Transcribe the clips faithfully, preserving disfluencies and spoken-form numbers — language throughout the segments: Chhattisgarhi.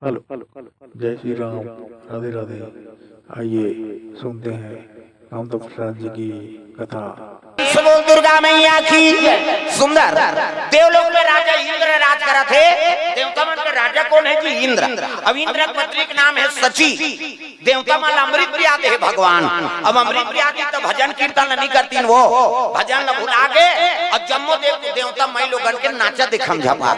हेलो, जय श्री राम, राधे राधे। आइए सुनते हैं राम प्रसाद जी की कथा। बोल दुर्गा मैया की। सुंदर। देवलोक में राजा इंद्र राज करा थे। देवता मन के राजा कौन है जी? इंद्र। अब इंद्र के पत्नी के नाम है सची। देवता मन ला अमृत पिया दे हे भगवान। अब अमृत पिया दी तो भजन कीर्तन ला नहीं करतीन वो, भजन ला भुला गे। और जम्मो देव देवता मई लोगन के नाचा देखम झपा,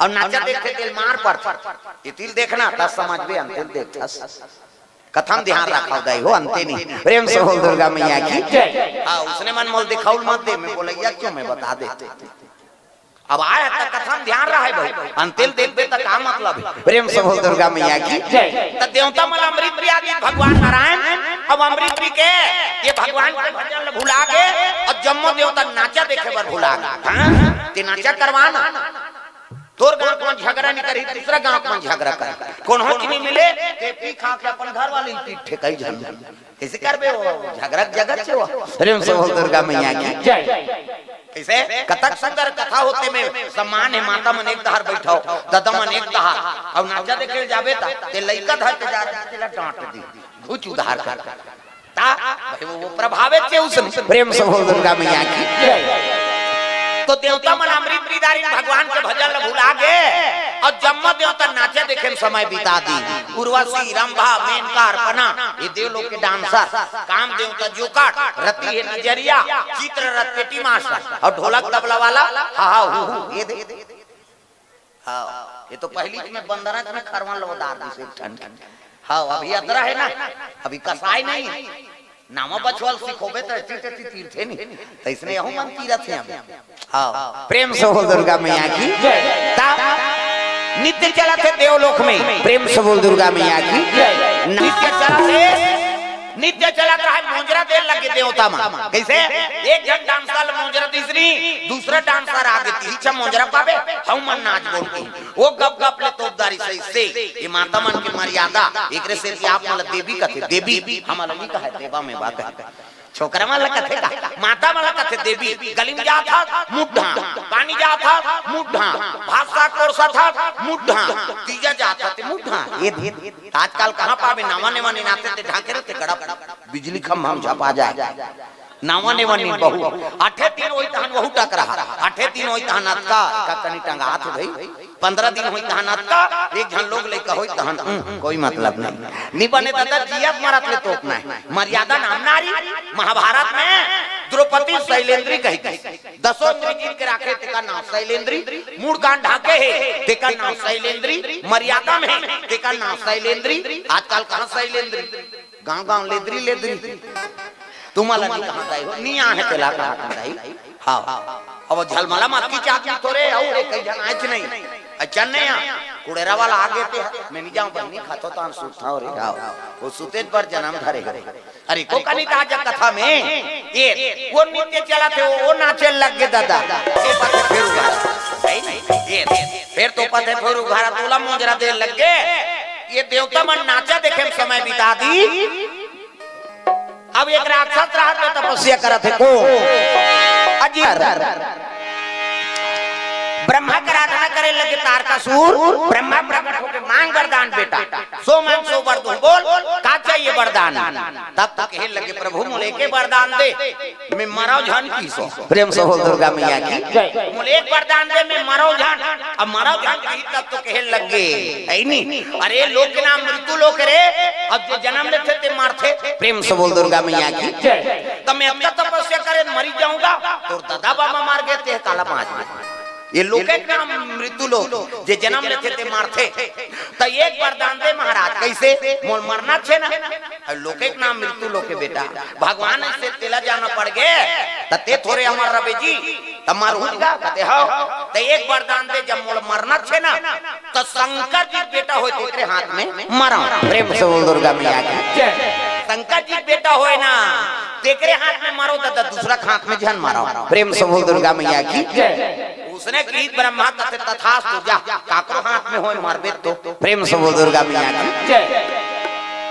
और नाचा देखे दिल मार पड़ता। इतिल देखना त समझबे, अंतिल देखथस। कथम ध्यान रखव दाई हो, अंते नहीं। प्रेम से बोल दुर्गा मैया की। हाँ, उसने मन मोल दिखाउल मत दे, मैं बोलैया क्यों, मैं बता दे। अब आए त कथम ध्यान रहे भाई, अंतिल देखबे त का मतलब है? प्रेम से बोल दुर्गा मैया की। त देवता मन अमृत पिया दी भगवान नारायण। अब अमृत पी के ये भगवान के भजन ल भुला गे, और जम्मो देवता नाचा देखे बर भुला गे। हाँ? ते नाचा करवाना। तोर गांव के मन झगड़ा नहीं करी, दूसरा गांव के मन झगड़ा कर। कोनो के नहीं मिले, ते पी खा के अपन घर वाले ही पीठ ठेकाई झन। कैसे करबे वो झगड़ा के जगत से वो? प्रेम से बोल दुर्गा मैया की। जय। कैसे? कतक सुंदर कथा होते में सम्मान है, माता मन एक दहार बैठाओ, दादा मन एक दहार, और नाचा देखे जाबे ता, ते लइका धर के जा रहे, तेला डांट दी, घुच उधार कर। ता भाई वो, वो प्रभावित थे उसने। प्रेम से बोल दुर्गा मैया की। तो देवता मन अमृत पिदारी भगवान के भजन ल भुला गे, और जम्मा देवता नाचे देखे में समय बिता दी। उर्वशी, रंभा, मेनका, अर्पणा, ये देवलोक के डांसर, काम देवता जोकाट, रति है नजरिया, चित्ररथ पेटी मास्टर, और ढोलक तबला वाला हा हा हू हू, ये दे। हाँ, ये तो पहली में बंदरा में खरवन लोदार दिसे एक ठन। हाँ, अभी अतरा है ना, अभी कसाई नहीं है। नामा बछवा ल सिखोबे त एती तेती तीरथे नहीं, त इसने यहू मन तीरत हे हम। हाँ, प्रेम से बोल दुर्गा मैया की। ता नित्य चलत हे देवलोक में, प्रेम से बोल दुर्गा मैया की। नित्य चलत हे, नित्य चलत रहे, मोजरा दे लगे देवता मन। कैसे? एक झन डांसर मोजरा दिस री, दूसरा डांसर आगे, तीछा मोजरा पाबे, हम मन नाच बोल के। वो गप गप ले तोपदारी सही से, ये माता मन के मर्यादा, एकरे से कि आप मन ल देवी कथे, देवी, हमन ल नहीं कहे, देवा में बात है। छोकरा मन ल कथे का, माता मन ल कथे देवी, गली में जात हस, मुड्ढा, पानी जात हस, मुड्ढा, भात साग परोसत हस, मुड्ढा, तीजा जात हस, ते मुड्ढा, ये दे। आजकल कहाँ पाबे, नावा नेवा नहीं नाते ते ढाके रहते गड़प, बिजली खंभा में झपा जाए। नावा नेवा नहीं बहू, आठे दिन होई तहन वहू टकरा, आठे दिन होई तहन अतका, का कनी टंगा हाथ भाई, पंद्रह दिन होई तहन अतका, एक झन लोग लइका होई तहन, उम, कोई मतलब नहीं। नी बने दादा, जियत मरत ले तोपना है। मर्यादा नाम नारी। महाभारत में द्रौपदी शैलेंद्री कही थी। दसों इंद्री जीत के राखे, तेकर नाम शैलेंद्री। मूड़ कान ढाके हे, तेकर नाम शैलेंद्री। मर्यादा में हे, तेकर नाम शैलेंद्री। आजकल कहाँ शैलेंद्री? गांव गांव लेदरी लेदरी। तुम्हारा नहीं कहाँ दाई हो, नहीं आहे तेला कहाँ दाई। हाँ, अब झलमला मत की चाकरी थोरे, और रे कई झन आयच नहीं। अच्छा नहीं आ, कुड़ेरा वाला आगे ते, मैं नहीं जाऊँ बहनी, खातो तान सूत था रे। हाँ, वो सुतेज पर जन्म धरे हो। अरे को कनी कहा जा कथा में, ये वो नित्य चला थे, वो, वो नाचे लग गए दादा। ये बात फिर हुआ। सही नहीं? ये फिर तो पथे फिर उघारा तोला मोजरा दे लग गए। ये देवता मन नाचा देखे में समय बिता दी। अब एक राक्षस रहा तो तपस्या करत हे को अजी ब्रह्मा के आराधना करे लगे तारकासुर। ब्रह्मा प्रकट होके मांग वरदान बेटा, सो मांग सो वर दूं, बोल का चाहिए वरदान। तब तो कहे लगे प्रभु मोले के वरदान दे, मैं मरव झन की सो। प्रेम से बोल दुर्गा मैया की। मोले एक वरदान दे, मैं मरव झन। अब मरव झन की तब तो कहे लगे, है नी? अरे लोक के नाम मृत्यु लोक रे, अब जो जन्म लेथे ते मरथे। प्रेम से बोल दुर्गा मैया की। तो मैं इतना तपस्या करे मरी जाऊंगा, तोर दादा बाबा मर गए ते काला पांच। ये लोक के नाम मृत्यु लोक, जे जन्म लेथे ते मरथे। तो एक वरदान दे महाराज, कैसे? मोल मरना छे ना। और लोक के नाम मृत्यु लोक के बेटा, भगवान से तेला जाना पड़ गए, त ते थोरे अमर रबे जी, त मर उठ गा, कहते हो। त एक वरदान दे, जब मोल मरना छे ना, त शंकर जी बेटा होय तेकरे हाथ में मरो। प्रेम से बोल दुर्गा मैया की। शंकर जी बेटा होय ना, तेकरे हाथ में मरो, त, त दूसरा के हाथ में झन मरो। प्रेम से बोल दुर्गा मैया की। उसने की ब्रह्मा कहते तथास्तु, जा काकरो हाथ में होय मरबे तो। प्रेम से बोल दुर्गा मैया की।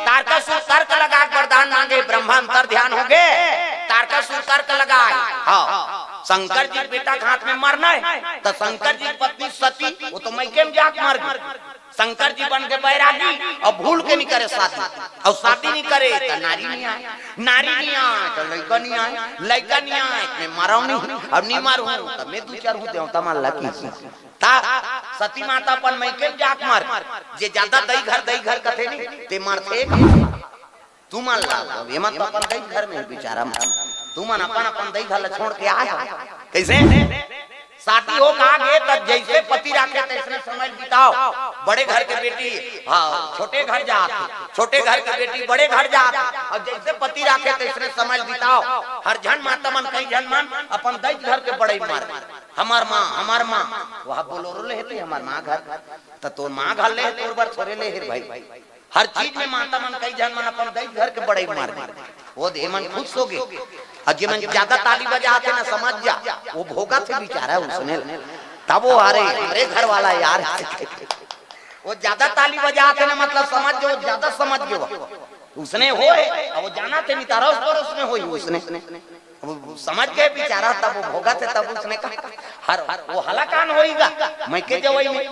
तारकासुर तर्क लगा के वरदान मांगे, ब्रह्मा अंतर ध्यान हो गए। तारकासुर तर्क लगाय, हाँ, शंकर जी के बेटा के हाथ में मरना हे, त शंकर जी के पत्नी सती, वो तो मइके में जाके मर गे। शंकर जी बन के बैरागी, अउ भूल के नइ करे शादी, अउ शादी नइ करे त नारी नइ आय, नारी नइ आय त लइका नइ आय, लइका नइ आय त मैं मरहूं नहीं, अउ नइ मरहूं त मैं दू चार हूं देवता मन ला किही। त सती माता अपन मइके में जाके मर, जे जादा दई घर दई घर कथे नहीं, ते मरथे। तुमन ला, अब एमन तो अपन दई घर में हे बिचारा मन, तुमन अपन अपन दई घर ला छोड़ के आय हव। कइसे? शादी हो के आगे त जइसे पति राखे तइसने समय बिताव। बड़े घर के बेटी, हाँ, छोटे घर जात हे, छोटे घर के बेटी बड़े घर जात हे, अउ जइसे पति राखे तइसने समय बिताव। हर झन माता मन, कई झन मन अपन दई घर के बड़ई मारे, हमर माँ, हमर माँ, वह बोलोरो ले हे ते हमर माँ घर, त तोर माँ घर ले हे, तोर बर थोरे ले हे रे भाई। हर चीज में माता मन, कई झन मन अपन दई घर के बड़ई मार दे। वो दे मन खुश होगे। अउ जे मन जादा ताली बजात हे ना, समझ जा, वो भोगथे बिचारा उसने। तब वो, "अरे, हमरे घर वाला यार।" वो जादा ताली बजात हे ना, मतलब समझ जो, जादा समझ जो। उसने होय, अउ वो जानथे नहीं, त अरोस परोस में होही उसने। अब वो समझ गे बिचारा, तब वो भोगथे, तब उसने कहा, "हर, वो हलाकान होही गा, मइके जवई में।"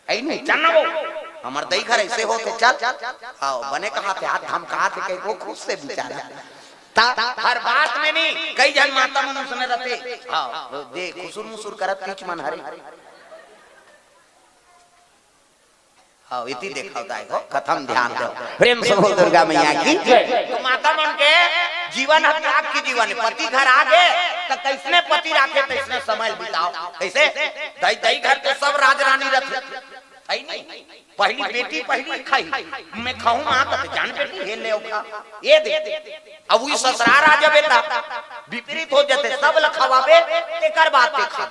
अइ नहीं, चल ना वो, हमर दई घर अइसे होथे, चल। हाँ, बने कहाथे, हाथ धमकाथे, कहिके वो खुश हे बिचारा। त हर बात में नहीं, कई झन माता मन उसने रथे। हाँ, दे, खुसुर मुसुर करत किच मन हरे। हाँ, इति देखव दाई हो, कथम ध्यान देव। प्रेम से बोल दुर्गा मैया की। तो माता मन के जीवन ह त्याग के जीवन हे। पति घर आगे, त कइसने पति राखे, तइसने समय बिताव। कइसे? दई, दई घर के सब राजरानी रथे। हे नहीं? पहिली बेटी पहिली खाही, मैं खाहूं माँ, कथे, "जान बेटी, हे ले खा, ये दे।" अब उही ससुरार आ जाबे त विपरीत हो जाथे, सब ल खवाबे, तेकर बाद ते खा।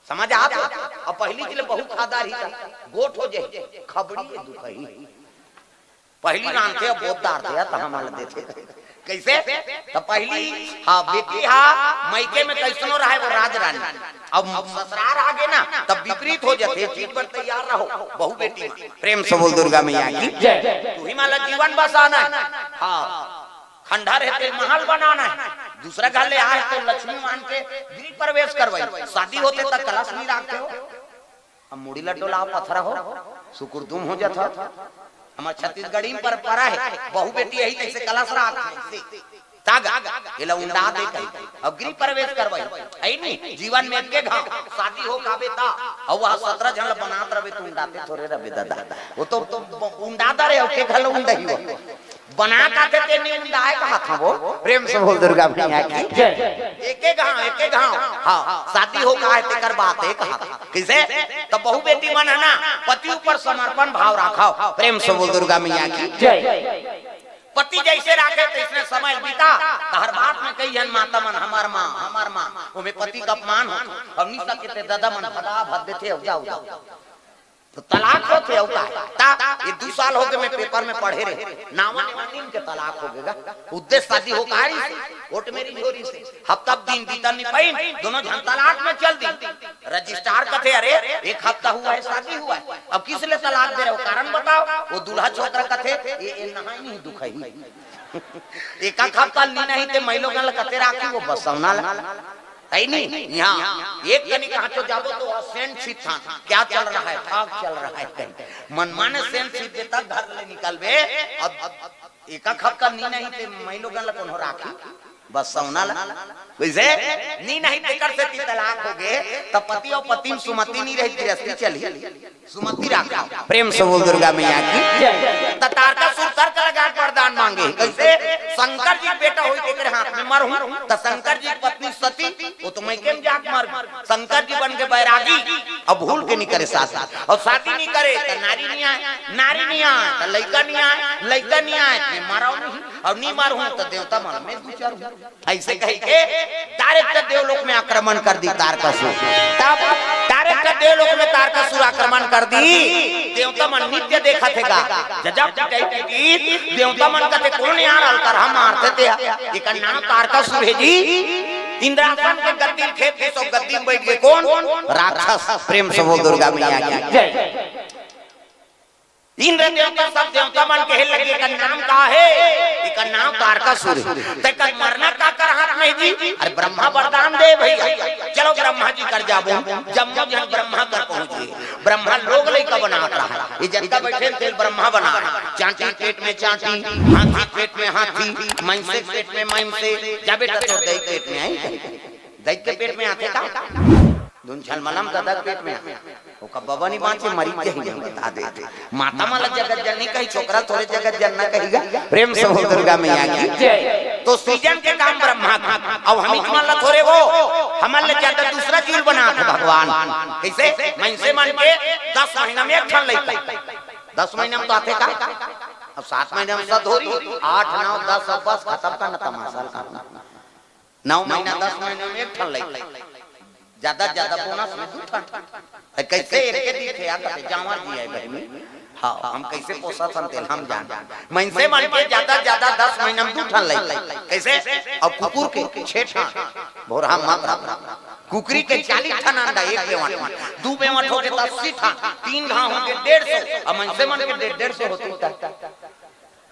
समझ आत हे? अब पहिली के ले बहू खादार ही त गोठ हो जाही, खबड़ी ये दुखही। पहिली रांधथे, अब बोत डारथे, त हमन ल देथे। कइसे? त पहिली, हाँ, बेटी हा मइके में कइसनो रहय, वो राजरानी। अब ससुरार आगे ना, तब विपरीत हो जाथे, चीज बर तैयार रहो, बहू बेटी मन। प्रेम से बोल दुर्गा मैया की। जय। तुही मन ला जीवन बसाना हे। हाँ, खंडहर हे ते महल बनाना हे, दूसरा घर ले आय तो लक्ष्मी मान के गृह प्रवेश करवाई, शादी होथे त कलश नइ राखथे हो। अब मुड़ी ला डोलाव, पथरा हो, सुकुरदुम हो जात हो। हमर छत्तीसगढ़ी में परंपरा हे, बहू बेटी आही तइसे कलश राख, तइसे। तागा, एला उंडा दे कही। अब गृह प्रवेश करवाई, हे नहीं? जीवन में एके घांव, शादी हो काबे ता, अउ वह सतरा झन ला बनात रबे, त उंडाते थोरे रबे दादा। वो तो, तो उंडा दे रे, ओके घर उंडही हो। बना काथे ते नहीं उंडाय कहाथंव वो। प्रेम से बोल दुर्गा मैया की। जय। एके घांव, एके घांव। हाँ, शादी हो का हे तेकर बात हे कहाथंव। कइसे? त बहू बेटी मन हे ना, पति ऊपर समर्पण भाव राखव। प्रेम से बोल दुर्गा मैया की। जय। पति जइसे राखे तइसने समय बिता, त हर बात में कई झन माता मन, "हमर माँ, हमर माँ", ओमे पति के अपमान हो। अब नइ सके ते ददा मन भगा भग देथे, "अब जाओ, जाओ।" त तलाक होथे अउ का? त ये दू साल होगे मैं पेपर में पढ़े रहेंव, नावा नेवा नीन के तलाक होगे गा। उद्देश्य शादी हो का रहिसे, कोर्ट में रिझोरी से। हफ्ता दिन बीतन नइ पाइन, दोनों झन तलाक में चल दिन। रजिस्ट्रार कथे, "अरे, एक हफ्ता हुआ है, शादी हुआ है, अब किस लिए तलाक दे रहे हो, कारण बताओ।" वो दूल्हा छोकरा कथे, "ये, ये नहाय नहीं दुखही।" एक आध हफ्ता नी नहीं ते मइलोगन ल कते राखी वो बसौना ल। हे नहीं? इहाँ एक कनी कहाँ तो जाबो तो वहाँ सेंट सीत था। क्या चल रहा है? फाग चल रहा है कहीं। मनमाने सेंट सीत दे तब घर ले निकलबे। अब, अब एक आध हफ्ता नी नहीं ते मइलोगन ल कोनो राखी। बसौना ल। कइसे? नी नहीं तेकर सेती तलाक होगे, त पति अउ पति में सुमति नी रही, गृहस्थी चलही। सुमति राखव। प्रेम से बोल दुर्गा मैया की। जय। त तारकासुर तर्क लगा के वरदान मांगे। कइसे? शंकर जी के बेटा होई तेकरे हाथ में मरहूं। त शंकर जी के पत्नी सती, वो तो मइके में जाके मर गे। शंकर जी बन के बैरागी, अब भूल के नइ करे शादी। अउ शादी नइ करे त नारी नइ आय, नारी नइ आय त लइका नइ आय, लइका नइ आय त मैं मरव नहीं, अउ नइ मरहूं त देवता मन में दू चार हूं। अइसे कहिके direct देवलोक में आक्रमण कर दी तारकासुर। तब direct देवलोक में तारकासुर आक्रमण कर दी। देवता मन नृत्य देखत हे गा। जब पिटाई पीटी, देवता मन कथे, "कोन यार अलकरहा मारथे ते ह? एकर नाम तारकासुर हे जी।" इंद्रासन के गद्दी ल खेद के सब गद्दी में बइठ गे कोन? राक्षस। प्रेम से बोल दुर्गा मैया की। जय। इंद्र देवता, सब देवता मन कहे लगे, "एकर नाम का हे?" "एकर नाम तारकासुर हे।" "त एकर मरना काकर हाथ में जी?" "अरे, ब्रह्मा वरदान दे भैया, चलो ब्रह्मा जी कर जाबो।" जम्मो झन ब्रह्मा कर पहुंच गे। ब्रह्मा लोग लइका बनावत रहा, ये जतका बइठे तेला ब्रह्मा बना रहा। चांटी पेट में चांटी, हाथी पेट में हाथी, मइनसे पेट में मइनसे। "जा बेटा, तोर दई पेट में आही।" दई के पेट में आथे का? धुन झलमलम ददा के पेट में आथे। ओकर बबा नइ बांचे, मरी जाही, बता देथे। माता मन ला जगत जननी कही, छोकरा थोरे जगत जनना कही गा। प्रेम से बोल दुर्गा मैया की। जय। तो सृजन के काम ब्रह्मा का। अब हम मन ला थोरे वो, हमन ले जादा दूसरा जीव बनाथे भगवान। कइसे? मइनसे मन के दस महीना में एक ठन लइका। दस महीना में तो आथे का? अब सात महीना में सत होरी, आठ, नौ, दस, अब बस खतम करना तमाशा का। नौ महीना, दस महीना में एक ठन लइका, जादा, जादा बोनस में दू ठन। अरे कइसे एक के दिखे यार, कते जांवर जी आय बहिनी। हाँ, हम कइसे पोसत हन तेला हम जान। मइनसे मन के जादा, जादा दस महीना में दू ठन लइका। कइसे? अब कुकुर के छे ठन, भोरहा मत रख। कुकरी के चालीस ठन अंडा, एक बेवंट में। दू बेवंट होगे त अस्सी ठन, तीन घांव होगे डेढ़ सौ, अब मइनसे मन के डेढ़, डेढ़ सौ होतिस त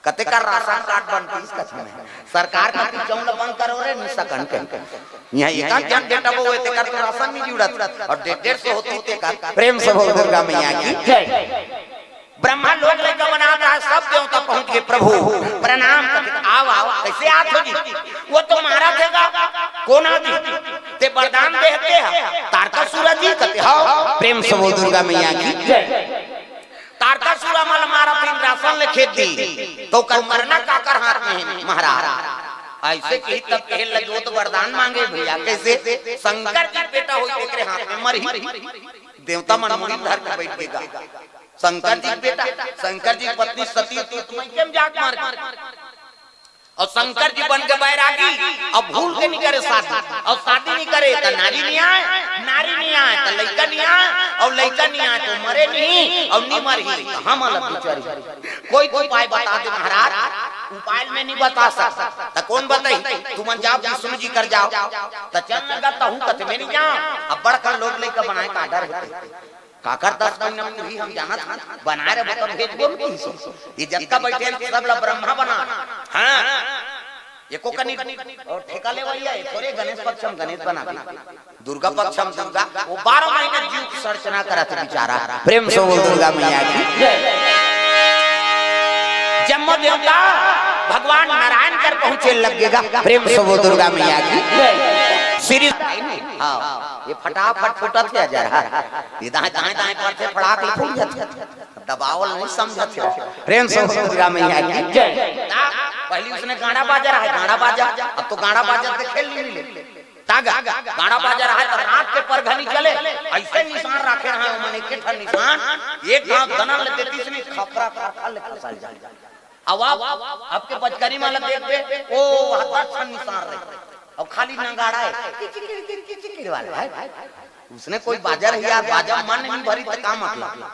कते का राशन कार्ड बनतिस कथे में। सरकार कथे चौंग ल बंद करो रे, नइ सकन के। इहां एक आध झन बेटा बहू हे, तेकर तो राशन नइ जुड़त। अउ डेढ़, डेढ़ सौ होतिस तेकर। प्रेम से बोल दुर्गा मैया की। जय। ब्रह्मा लोग लइका बनावत हे, सब देवता पहुंच गे, "प्रभु, प्रणाम।" कथे, "आव, आव।" "कइसे आत हो जी?" "वो तो मारत हे गा।" "कोन आदमी?" "ते वरदान दे हे ते हा, तारकासुर जी?" कथे, "हव।" प्रेम से बोल दुर्गा मैया की। जय। तारकासुर मन ल मारत हे, इंद्रासन ल खेदत हे, त ओकर मरना काकर हाथ में हे, महाराज? अइसे कही तब कहे ल जो तो वरदान मांगे भैया, कइसे? शंकर जी के बेटा होही तेकरे हाथ में मरही। देवता मन मुड़ी धर के बइठ गे गा। शंकर जी के बेटा, शंकर जी के पत्नी सती, तो तुम के जाके मर गे। अउ शंकर जी बन के बैरागी, अउ भूल के नइ करे शादी, अउ शादी नइ करे त नारी नइ आय, नारी नइ आय त लइका नइ आय, अउ लइका नइ आय त मरे नइ, अउ नइ मरही त हमन ला बिचारी। कोई तो उपाय बता दे महाराज। उपाय मैं नइ बता सकत, त कोन बताही? तुमन जाव विष्णु जी कर जाव। त चल लगा तहूं कथे मैं नइ जांव। अब बड़का लोग लइका बनाय का डर होथे। काकर दस महीना पूरी हम जानत हन, बनाए रहे तो भेजबो नइ कहिस। ये जतका बइठे हे, सब ला ब्रह्मा बना। हाँ, एको कनी अउ ठेका लेवइया, ए थोरे गणेश पक्ष में गणेश बना दे, दुर्गा पक्ष में दुर्गा, वो बारह महीना जीव के संरचना करत हे बेचारा। प्रेम से बोल दुर्गा मैया की। जम्मो देवता भगवान नारायण कर पहुंचे लग गे गा। प्रेम से बोल दुर्गा मैया की। श्री, हाँ, ये फटाफट फूटत हे जरा। ये दाएं, दाएं, दाएं पड़थे, फड़ाक ले फूट जाथे। दबावल नइ समझत हे। प्रेम से बोल दुर्गा मैया की। जय। ता, पहिली उसने गाड़ा बाजा रहा, गाड़ा बाजा, अब तो गाड़ा बाजा के खेल नइ मिले। ता गा, गाड़ा बाजा रहा त रात के परघनी चले, अइसे निसान राखे रहा, ओमन एक ठन निसान, एक घांव दना ल देतिस नइ, खपरा खरखर ले खसल जाय। अब आप, आपके बचकरी मन ल देखबे, ओ, वहां दस ठन निसान रहे। अउ खाली नगाड़ा हे, किचिकिर, किचिकिर वाला हे। उसने कोई बाजा रही यार, बाजा मन नइ भरी त का मतलब?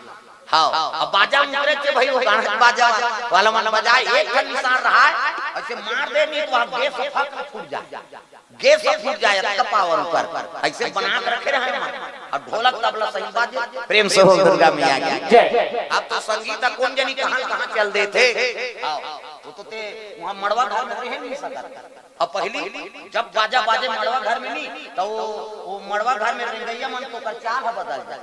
हाँ, अब बाजा उतरे के भाई, वो गाना बाजा वाला मन बजाय, एक ठन निसान रहा हे, अइसे मार दे नइ त वहां गैस फट फूट जाय। गैस फूट जाय, अतका पावर ओकर, अइसे बना के रखे रहे हे। अउ ढोलक तबला सही बाजे। प्रेम से बोल दुर्गा मैया की। जय। अब तो संगीत कोन जनी कहां कहां चल देथे। हाँ, वो तो ते वहां मड़वा घर में रहे नइ सकत। अउ पहिली जब बाजा बाजे मड़वा घर में नइ, त वो, वो मड़वा घर में रेंगइया मन तो ओकर चाल ह बदल जाय।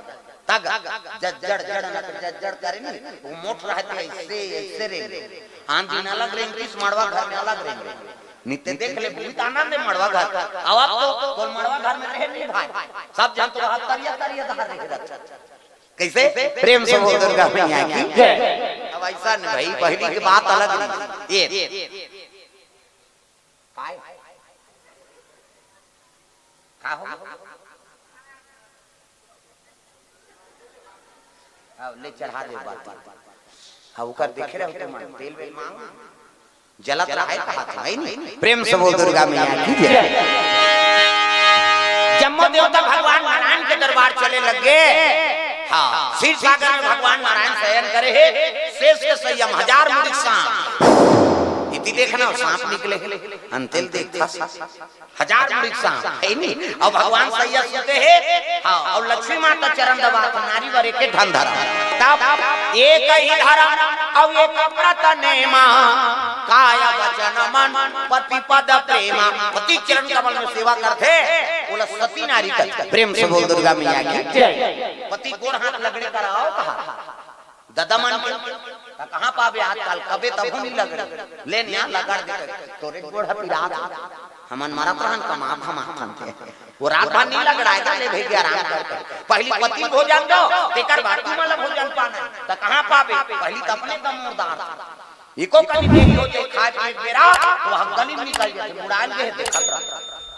ता गा, जज्जड़, जड़ न जज्जड़ करे नइ, वो मोट रहथे, अइसे, अइसे रेंगे। आन दिन अलग रेंगतिस, मड़वा घर में अलग रेंगे। नइ ते देख ले, बहुत आनंद हे मड़वा घर। अब आप तो, तो मड़वा घर में रहे नइ भाई, सब झन तो वहां तरिया, तरिया धार रहे रहत। कइसे? प्रेम से बोल दुर्गा मैया की। जय। अब अइसन नइ भाई, पहिली के बात अलग रहिस। ये काय? का हो? आओ, ले चढ़ा दे बाती। हाँ, ओकर देखे रहो तुमन, तेल वेल मांग। जलत रहा हे कहा था, हे नइ? प्रेम से बोल दुर्गा मैया की जय। जम्मो देवता भगवान नारायण के दरबार चले लग गे। हाँ, क्षीर सागर में भगवान नारायण शयन करे हे, शेष के संयम हजार मुनि के साथ। देखना, सांप निकले, अंतेल देखथस, हजार मुड़ी के सांप हे नी। अउ भगवान सैया सुते हे, हाँ, अउ लक्ष्मी माता चरण दबात, नारी बर एके ठन धरम। तब एक ही धरम अउ एक व्रत नेमा, काय वचन मन पति पद प्रेमा। पति चरण कमल में सेवा करथे, ओला सती नारी कथे। प्रेम से बोल दुर्गा मैया की। जय। पति गोड़ हाथ लगड़े कराओ कहा। ददा मन के, त कहाँ पाबे आजकल, कबे तभो नहीं लगड़े। ले निया लगड़ दे, तोरे गोड़ ह पिरात। हमन मरत रहन, कमात हम आथन ते। वो रात भर नहीं लगड़ाए, ले भैया आराम कर कर। पहली पति भोजन दो, तेकर बाद तुमन ला भोजन पाना। त कहाँ पाबे, पहली त अपने कमोरदार। एको कनी देरी हो जाए, खाए पिए के बेरा, तो वहाँ गली में निकल जाए, मुड़ाल के देखत रह।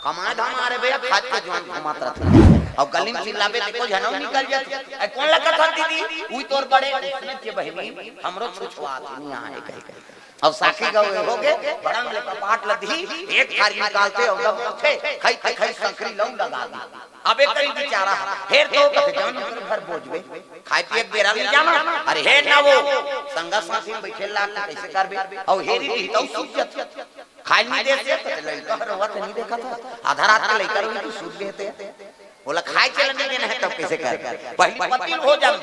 कमाए धमाए रे भैया, खात के जुआन घुमात रहत। अउ गली में चिल्लाबे, देखो झनौ निकल जाए। ए, कौन लगत हन दीदी? उई तोर बड़े, उसने के बहिनी, हमरो छुछुआत नहीं आए कहीं कहीं। अब साखी गौ हो गए, बड़ंग ले कपाट लदी, एक थारी निकालते, अउ दब उठे, खाई खाई खाई संकरी लऊ लगा दी। अब एक करी बेचारा, फेर तो कथे जान ओकर घर बोझबे, खाए पिए के बेरा नहीं जाना। अरे हे ना वो, संगा साथी में बैठे लाग, कैसे करबे? अउ हेरी रही तो सूत जात। खाए नहीं दे से, कथे लइका रोवत नहीं देखत। आधा रात के लइका रोई तो सूत गए थे। बोला खाए चल नहीं देना है तब कैसे कर? पहली पति भोजन,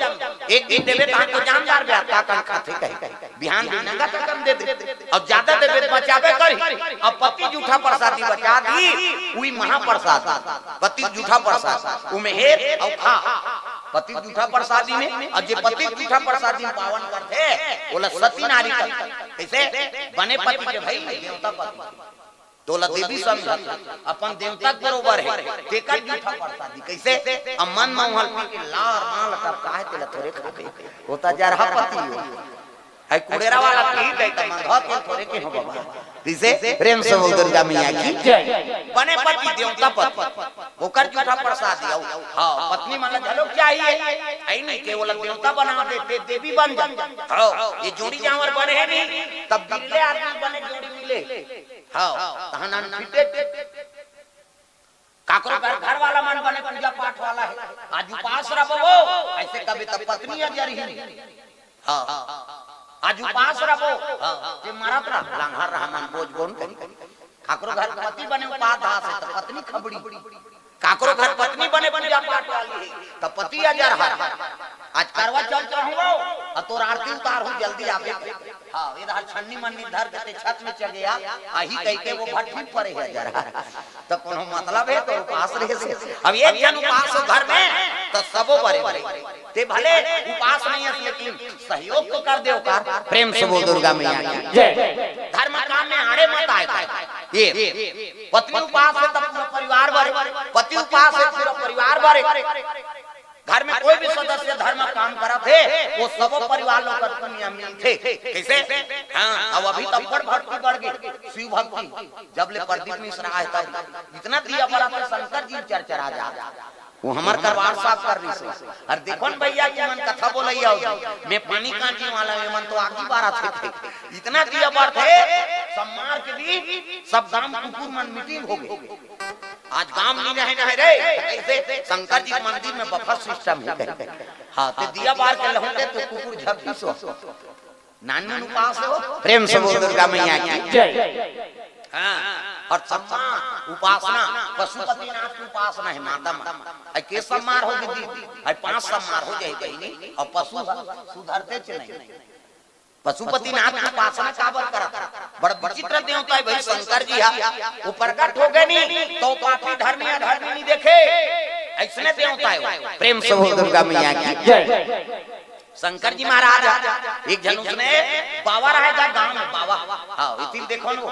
एक दिन देवे तहाँ तो जानदार बे, का कन खाथे कहे। बिहान दिन नंगा तो कम दे दे। अउ ज्यादा देबे त बचाबे करी। अब पति जूठा प्रसादी बचा दी, उई महाप्रसाद। पति जूठा प्रसाद, उमे हेर अउ खा। पति जूठा प्रसादी में, अउ जे पति जूठा प्रसादी में पावन करथे, ओला सती नारी कथे। कैसे? बने पति के भाई, देवता पति। तोला देवी समझत, अपन देवता के बरोबर हे, तेकर जूठा प्रसादी। कैसे? अब मन में उहल पी के लार माल टपका हे, तेला थोरे खाबे। वो त जरहा पति हो। है कुड़ेरा वाला पी दे त मन धो के थोरे के हो बाबा। कैसे? प्रेम से बोल दुर्गा मैया की। जय। बने पति देवता पति। ओकर जूठा प्रसादी अउ। हाँ, पत्नी मन ला घलो चाहिए। आई नहीं के ओला देवता बना दे, दे देवी बन जा। हाँ, ये जोड़ी जांवर बने हे नहीं, तब बिरले आदमी बने जोड़ी मिले। हाँ, तहन अनफिटे। काकरो घर, घर वाला मन बने पूजा पाठ वाला हे। आज उपास रहो वो, ऐसे कभी तब पत्नी आ जा रही। हाँ, आज उपास रहो। हाँ, जे मरत रहा, लांघर रहा मन बोझ बोन करी। काकरो घर पति बने उपास धास हे, तो पत्नी खबड़ी। काकरो घर पत्नी बने पूजा पाठ वाली हे, तो पति आ जा रहा। आज करवा चौथ रहूं, अउ तोर आरती उतारहूं, जल्दी आबे। हाँ, इधर छन्नी मन्नी धर के ते छत में चढ़ गया, आही कह के वो भट्ठी परे हे जरा। तो कोनो मतलब हे तो उपास रहे से। अब एक जन उपास हो घर में, तो सबो बरे बरे। ते भले उपास नहीं है, लेकिन सहयोग तो कर दे ओकर। प्रेम से बोल दुर्गा मैया की। जय। धर्म काम में आड़े मत आए कर। ये पत्नी उपास है तब पूरा परिवार बरे, पति उपास है पूरा परिवार बरे। घर में कोई भी सदस्य धर्म काम करत हे, वो सबो परिवार लोग कर पुण्य मिलथे। कैसे? हाँ, अब अभी तो बड़ भक्ति बढ़ गई, शिव भक्ति। जब ले प्रदीप मिश्रा आए तब इतना दिया बरत हे, शंकर जी चरचरा जा। वो हमर करवार साफ कर रही से। अरे देखो न भैया, तुमन कथा बोलइया हो, मैं पानी कांजी वाला, ये मन तो आगी बारत हे। इतना दिया बरत हे, सम्मार के दिन सब गांव कुकुर मन मीटिंग हो गए। आज गांव नहीं रहे, नहीं रे। कैसे? शंकर जी के मंदिर में बफर सिस्टम हे। हाँ, ते दिया बार के लहुटे तो कुकुर झपकी सो। नानमन उपास हो, प्रेम से बोल दुर्गा मैया की। जय। हाँ, अउ सम्मा उपासना, पशुपतिनाथ के उपासना हे माता मन। आई के सम्मार हो दीदी, आई पांच सम्मार हो जाए बहिनी, अउ पशु ह सुधरते च नहीं। पशुपतिनाथ के उपासना काबर करत? बड़ा विचित्र देवता हे भाई शंकर जी हा। वो प्रकट हो गए नहीं, तो पापी धर्मी अधर्मी नहीं देखे, ऐसने देवता हे वो। प्रेम से बोल दुर्गा मैया की। जय। शंकर जी महाराज, एक झन उसने बाबा रहे जा गांव में, बाबा। हाँ, इतिल देखो न वो।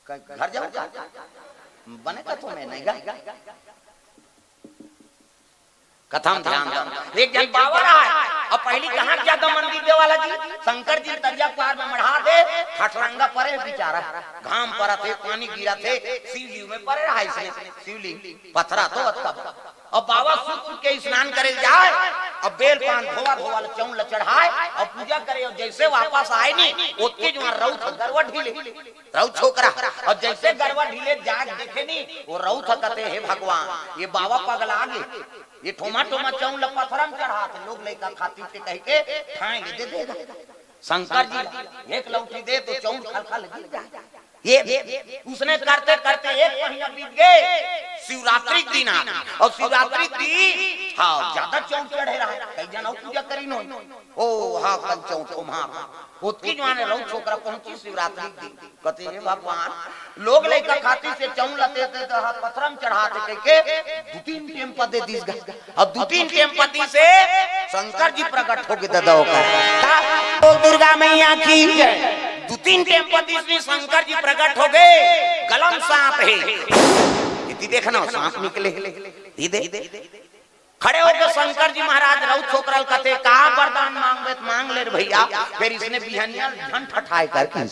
क-, घर जाओ का? बने का तुम्हें नहीं गा? कथा में ध्यान दो। एक झन बाबा रहे, अउ पहली कहाँ ज्यादा मंदिर देवाला जी? शंकर जी तरिया पार में मढ़ा दे, खटरंगा परे बिचारा। घाम परत हे, पानी गिरत हे, शिव जी में परे रहा इसने, शिवलिंग, पथरा तो अतका। अउ बाबा सुत उठ के स्नान करे जाए, अउ बेल पान धोवा धोवा ल चौन ल चढ़ाए, अउ पूजा करे, अउ जैसे वापस आए नी, ओतके जुआर रउत ह गरवा ढीले, रउत छोकरा। अउ जैसे गरवा ढीले जाके देखे नी, वो रउत ह कथे, "हे भगवान, ये बाबा पगला गे, ये ठोमा ठोमा चौन ल पथरा म चढ़ात हे, लोग लइका खातिर के कहिके ठाए ले दे देगा।" शंकर जी एक लौठी दे तो चौंठ खलखल गिर जाए। ये उसने करते करते एक महीना बीत गए। शिवरात्रि के दिन आ, और शिवरात्रि के दिन हाँ ज्यादा चौंठ चढ़े रहा, कई जन और पूजा करी नो। ओ हाँ कन चौंठ को मार ओतकी जवान रउत छोकरा पहुंची शिवरात्रि के दिन। कथे हे भगवान, लोग लइका खातिर से चौंठ लते थे तो हाथ पथरा म चढ़ाते कह के दू तीन टेम पदे दिस गा। अब दू तीन टेम पदी से शंकर जी प्रकट होके ददा ओकर। का? बोल दुर्गा मैया की। दू तीन टेम पदी से शंकर जी प्रकट हो गए। गलम सांप है, इति देखना सांप निकले। ये दे खड़े होके शंकर जी महाराज रउत छोकरल कथे का वरदान मांगबे त मांग ले रे भैया। फिर इसने बिहनिया झन ठठाए कर की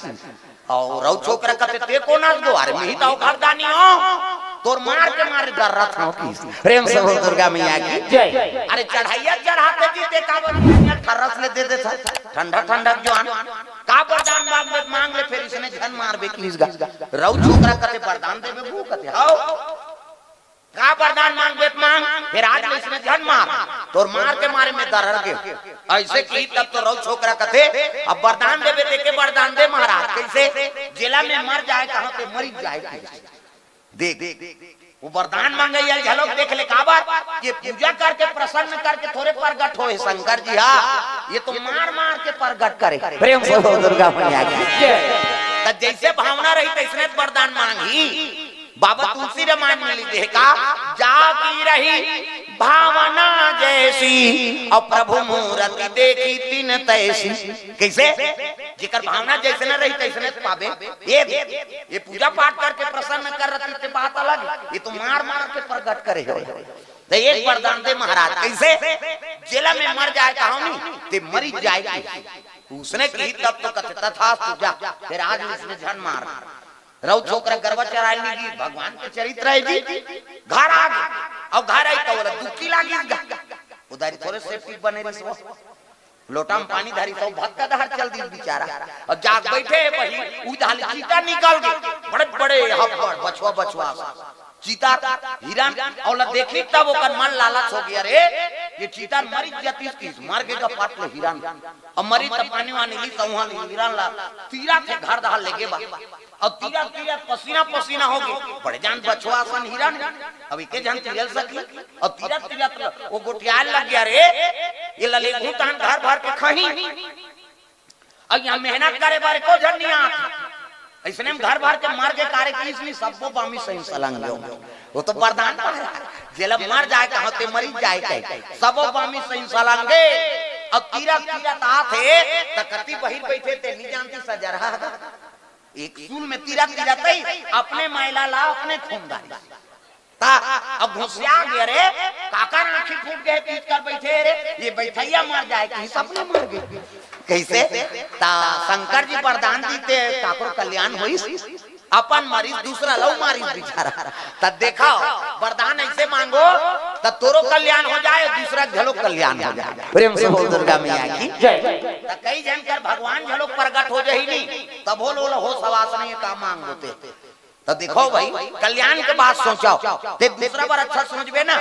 और रउत छोकरा कथे ते कोन आस गो अरे मिही तो घरदानी हो। तोर मार के मारे दर्रत हो की। प्रेम से बोल दुर्गा मैया की। जय। अरे चढ़ैया चढ़ाते जी ते का बोल बिहनिया ठर्रस ले दे दे था। ठंडा ठंडा जवान का वरदान मांगबे त मांग ले फिर इसने झन मारबे की। रउत छोकरा कथे वरदान देबे वो कथे हाओ। का वरदान मांगबे त मांग, फिर आज मैं इसने झन मार, तोर मार के मारे में दरर गे। ऐसे की तब तो रउत छोकरा कथे, अब वरदान देबे ते के वरदान दे महाराज, कैसे? जेला में मर जाए कहाँ पे मरी जाए कहाँ। देख, वो वरदान मांगे ये झलक देख ले काबर, ये पूजा करके प्रसन्न करके थोरे प्रगट होए शंकर जी, हाँ, ये तो मार मार के प्रगट करे। प्रेम से बोल दुर्गा मैया की। त जैसे भावना रही तैसने वरदान मांगी। बाबा तुलसी रामायण में लिखे का, जा की रही भावना जैसी, और प्रभु मूरति देखी तिन तैसी। कैसे? जेकर भावना जैसे न रही तैसने पाबे। ये ये पूजा पाठ करके प्रसन्न कर रही ते बात अलग, ये तो मार मार के प्रगट करे हो। तो एक वरदान दे महाराज, कैसे? जेला में मर जाए कहो नहीं, ते मरी जाए की। उसने की तब तो कथे तथास्तु जा, फिर आज इसने झन मार। रउत छोकरा गरवा चराए ली जी, भगवान के चरित्र है जी। घर आ गए, अब घर आई तो बोला दुखी लागी गा। उधारी थोरे सेफ्टी बने रही सो। लोटा में पानी धारी तो भक्का दहर चल दी बेचारा। अब जाग बैठे है वही, उधार चीता निकल गए। बड़े बड़े हब्बड़ बछुआ बछुआ सा। चीता हिरन और ला देखी तब ओकर मन लालच हो गया रे। ये चीता मरी जतीस किस मर गए का पाट ले हिरन। अब मरी त पानी वानी ली तो वहां हिरन ला तीरा थे घर दहार लेगे बा। अब तीरा तीरा पसीना पसीना हो गए। बड़े जान बछुआ सन हिरन। अब इके जान तीरल सकी। अब तीरा तीरा त वो गोटियाल लग गया रे। ये लले भूतान घर भर के खही। अब यहाँ मेहनत करे बारे को झन नहीं आत। इसने हम घर भर के मर के कारे की इसने सबो बामी सही सलंग लो। वो तो वरदान पा रहा है। जेला मर जाए कहो ते मरी जाए कहे। सबो बामी सही सलंगे। अब तीरा तीरा तात है। त कति बहिर बैठे ते नहीं जानती सजरहा। एक सूल में तीरा तीरा तई अपने मैला ला अपने खून डाली। ता अब घुसिया गया रे। काकर आंखी फूट गए पीट कर बैठे रे। ये बैठैया मर जाए कि सबने मर गए। कैसे? ता शंकर जी वरदान दीते काकरो कल्याण होइस। अपन मरीज दूसरा लव मारिस बेचारा। त देखो वरदान ऐसे मांगो त तोरो कल्याण हो जाए, दूसरा घलो कल्याण हो जाए। प्रेम से बोल दुर्गा मैया की। जय। त कई जन कर भगवान घलो प्रगट हो जाही नहीं, तब हो लो हो सवास नहीं का मांग होते। त देखो भाई, कल्याण के बात सोचो, ते दूसरा बार अच्छा सोचबे ना,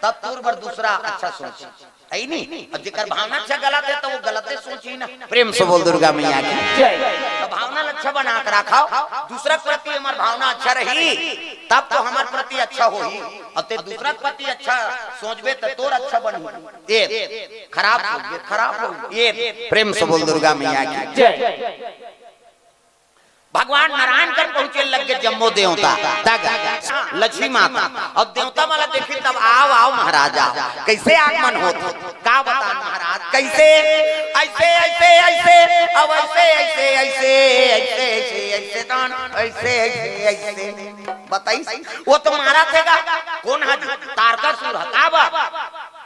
तब तोर बार दूसरा अच्छा सोच। है नी? अब जेकर भावना अच्छा गलत है, तो वो गलते सोची ना। प्रेम से बोल दुर्गा मैया की। जय। तो भावना अच्छा बना के रखो, दूसरा के प्रति हमार भावना अच्छा रही, तब तो हमार प्रति अच्छा होही। और ते दूसरा के प्रति अच्छा सोचबे, तो तोर अच्छा बनही। ये खराब सोचबे, खराब होही। ये प्रेम से बोल दुर्गा मैया की। जय। भगवान नारायण कर पहुंचे लग गए जम्मो देवता, तग लक्ष्मी माता। अब देवता वाला देखी तब आओ, आओ महाराज आओ। कैसे आगमन होत? का बता महाराज, कैसे? ऐसे, ऐसे, ऐसे, अब ऐसे, ऐसे, ऐसे, ऐसे, ऐसे, ऐसे, दान, ऐसे, ऐसे, ऐसे। बताई, वो तो मारा थेगा। कौन है? तारकासुर है। का बा?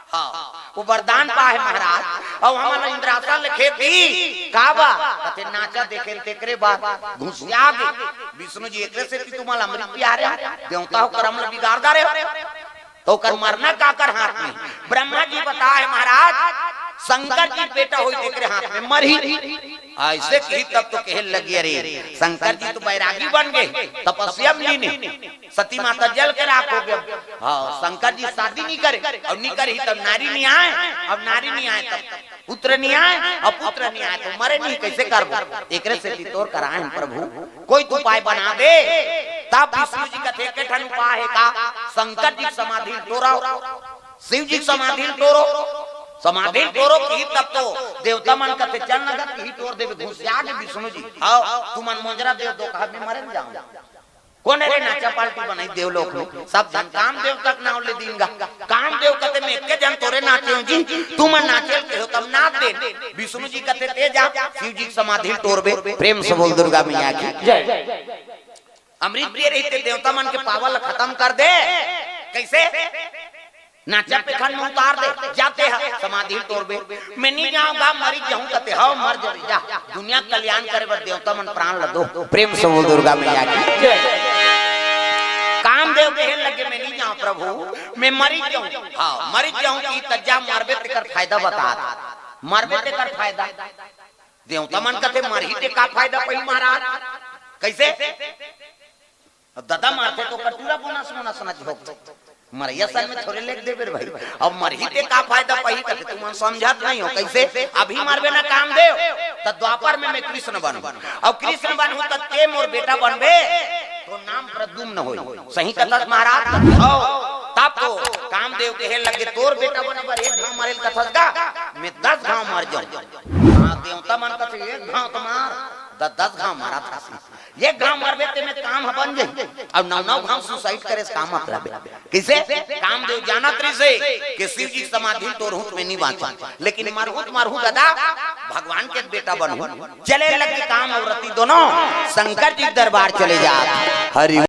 हाँ, वो वरदान पाए महाराज। अब हमन इंद्रासन लिखे दी, का बा? कथे नाचा देखे तेकरे बाद घुसिया गे। विष्णु जी एकरे से कि तुम्हारा अमृत प्यारे हो, देवता हो करम ल बिगाड़ डारे हो। तो ओकर मरना काकर हाथ में? ब्रह्मा जी बताए महाराज, शंकर जी बेटा होई तेकरे हाथ में मरही। अइसे कही तब तो कहे लगी, अरे शंकर जी तो बैरागी बन गे, तपस्या में लीन हे, सती माता जल के राख हो गे। हाँ, शंकर जी शादी नइ करे, अउ नइ करही तब नारी नइ आय, अब नारी नइ आय तब पुत्र नइ आय, अब पुत्र नइ आय तो मरे नइ, कइसे करबो? एकरे सेती तोर करा हन प्रभु, कोई तो उपाय बना दे। तब विष्णु जी कथे, "एके ठन उपाय हे का? शंकर जी के समाधि ल टोरव।" शिव जी के समाधि ल टोरो, समाधि ल टोरो कही तब तो देवता मन कथे, "चल न गा, इही टोर देबे।" घुसिया गे विष्णु जी। "हव, तुमन मोजरा देव दो कहा, मैं मरे नइ जावंव।" कोन रे नाचा पार्टी बनाई देवलोक में? सब झन कामदेव तक नाव ले दीन गा। कामदेव कथे, "मैं एके झन थोरे नाचे हंव जी, तुमन नाचे ल कहेव तब नाच देन।" विष्णु जी कथे, "तैं जा, शिव जी के समाधि ल टोरबे।" प्रेम से बोल दुर्गा मैया की। जय। अमृत पिए रहिते देवता मन के पावर ल खतम कर दे। कइसे? नाचा पेखन में उतार दे, जा तैं ह समाधि ल टोरबे। "मैं नइ जावंव गा, मरिच जाहूं," कथे, "हव, मर जाबे, जा।" दुनिया के कल्याण करे बर देवता मन प्राण ल दो। प्रेम से बोल दुर्गा मैया की। जय। कामदेव कहे लगे, "मैं नइ जावंव प्रभु, मैं मरिच जाहूं।" हाँ, मरिच जाहूं कि त जा मरबे तेकर फायदा बता। मरबे तेकर फायदा। देवता मन कथे, "मरही ते का फायदा पही महाराज?" कइसे? अब ददा मरथे तो कटूरा बोनस मोनस न झोंकथे। मरइया सन में थोरे लेग देबे रे भाई। अब मरही ते का फायदा पही कथे, तुमन समझत नइ हो। कइसे? अभी मरबे ना कामदेव, त द्वापर में मैं कृष्ण बनहूं। अब कृष्ण बनहूं त तैं मोर बेटा बनबे, तोर नाम प्रद्युम्न होई। सही कथस महाराज? हव। तब तो कामदेव कहे लगे, "तोर बेटा बने बर एक घांव मरे ल कथस गा, मैं दस घांव मर जाहूं।" हाँ, देवता मन कथे, "एक घांव तो मार, द-, दस घांव मरत हस।" एक घांव मरबे ते में काम ह बन जाही, अउ नौ नौ घांव suicide करे से काम मत रहबे। कइसे? कामदेव जानत रहिसे कि शिव जी के समाधि ल टोरहूं त मैं नइ बांचंव, लेकिन मरहूं त मरहूं ददा, भगवान के बेटा बनहूं। चले लगे काम अउ रति दोनों शंकर जी के दरबार चले जात। हरि